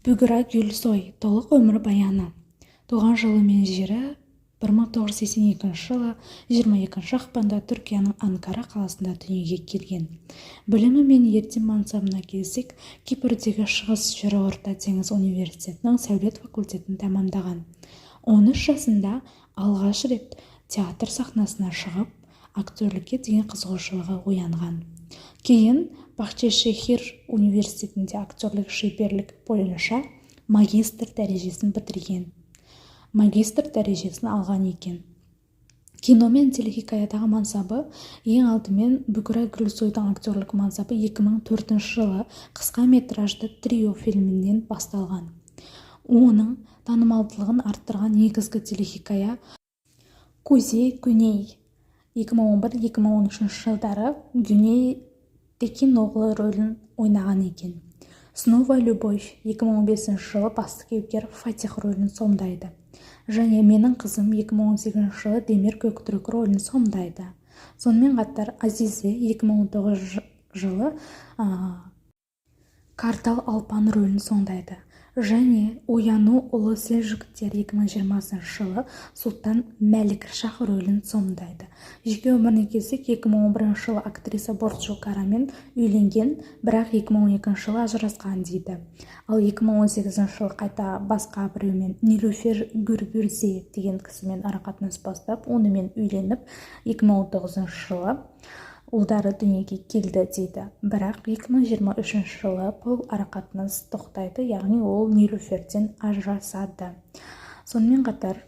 Бугра Гюльсой толық өмірбаяны. Туған жылы мен жері: 1982 жылы 22 ақпанда Түркияның Анкара қаласында дүниеге келген. Білімі мен ерте мансабына келсек, Кипрдегі Шығыс Жерорта теңіз университетінің сәулет факультетін тәмамдаған. 13 жасында алғаш рет театр сахнасына шығып, актерлікке деген қызығушылығы оянған. Кейін Бахчешехир университетінде актерлік шеберлік бойынша магистр дәрежесін бітірген, магистр дәрежесін алған екен. Кино мен телехикаядағы мансабы: ең алдымен Бугра Гюльсойдың актерлік мансабы 2004 жылы қысқа метражды «Трио» фильмінен басталған. Оның танымалдылығын арттырған негізгі телехикая «Кузей Гюней». 2011-2013 жылдары Гюней Текиноғлы рөлін ойнаған екен. «Снова любовь» 2015 жылы басты кейіпкер Фатих рөлін сомдайды және «Менің қызым» 2018 жылы Демир Көктүрік рөлін сомдайды. Сонымен қатар «Азизе» 2019 жылы Картал Алпан рөлін сомдайды және «Ояну: Ұлы Селжүктер» 2020 жылы Сұлтан Мәлік-Шах рөлін сомдайды. Жеке өміріне келсек, 2011 жылы актриса Борджу Карамен үйленген, бірақ 2012 жылы ажырасқан дейді. Ал 2018 жылы қайта басқа біреумен, Нилюфер Гүрбюрзе деген кісімен арақатынас бастап, онымен үйленіп, 2019 жылы ұлдары дүниеге келді дейді. Бірақ 2023 жылы бұл арақатынас тоқтайды, яғни ол Нилюферден ажырасады. Сонымен қатар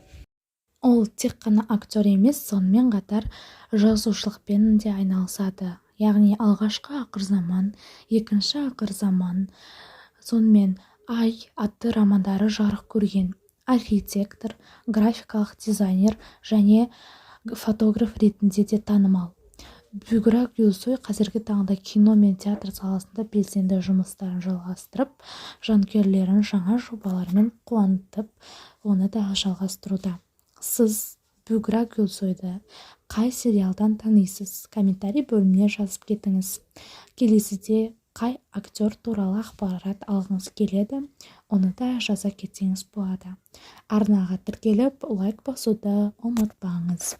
ол тек қана актер емес, сонымен қатар жазушылықпен де айналысады, яғни «Алғашқы ақырзаман», «Екінші ақырзаман», сонымен «Ай» атты романдары жарық көрген. Архитектор, графикалық дизайнер және фотограф ретінде де танымал. Бугра Гюльсой қазіргі таңда кино мен театр саласында белсенді жұмыстарын жалғастырып, жанкүйерлерін жаңа жобалармен қуантып, оны да жалғастыруда. Сіз Бугра Гюльсойды қай сериалдан танисыз? Комментарий бөліміне жазып кетіңіз. Келесіде қай актер туралы ақпарат алғыңыз келеді, оны да жаза кетсеңіз болады. Арнаға тіркеліп, лайк басуды ұмытпаңыз.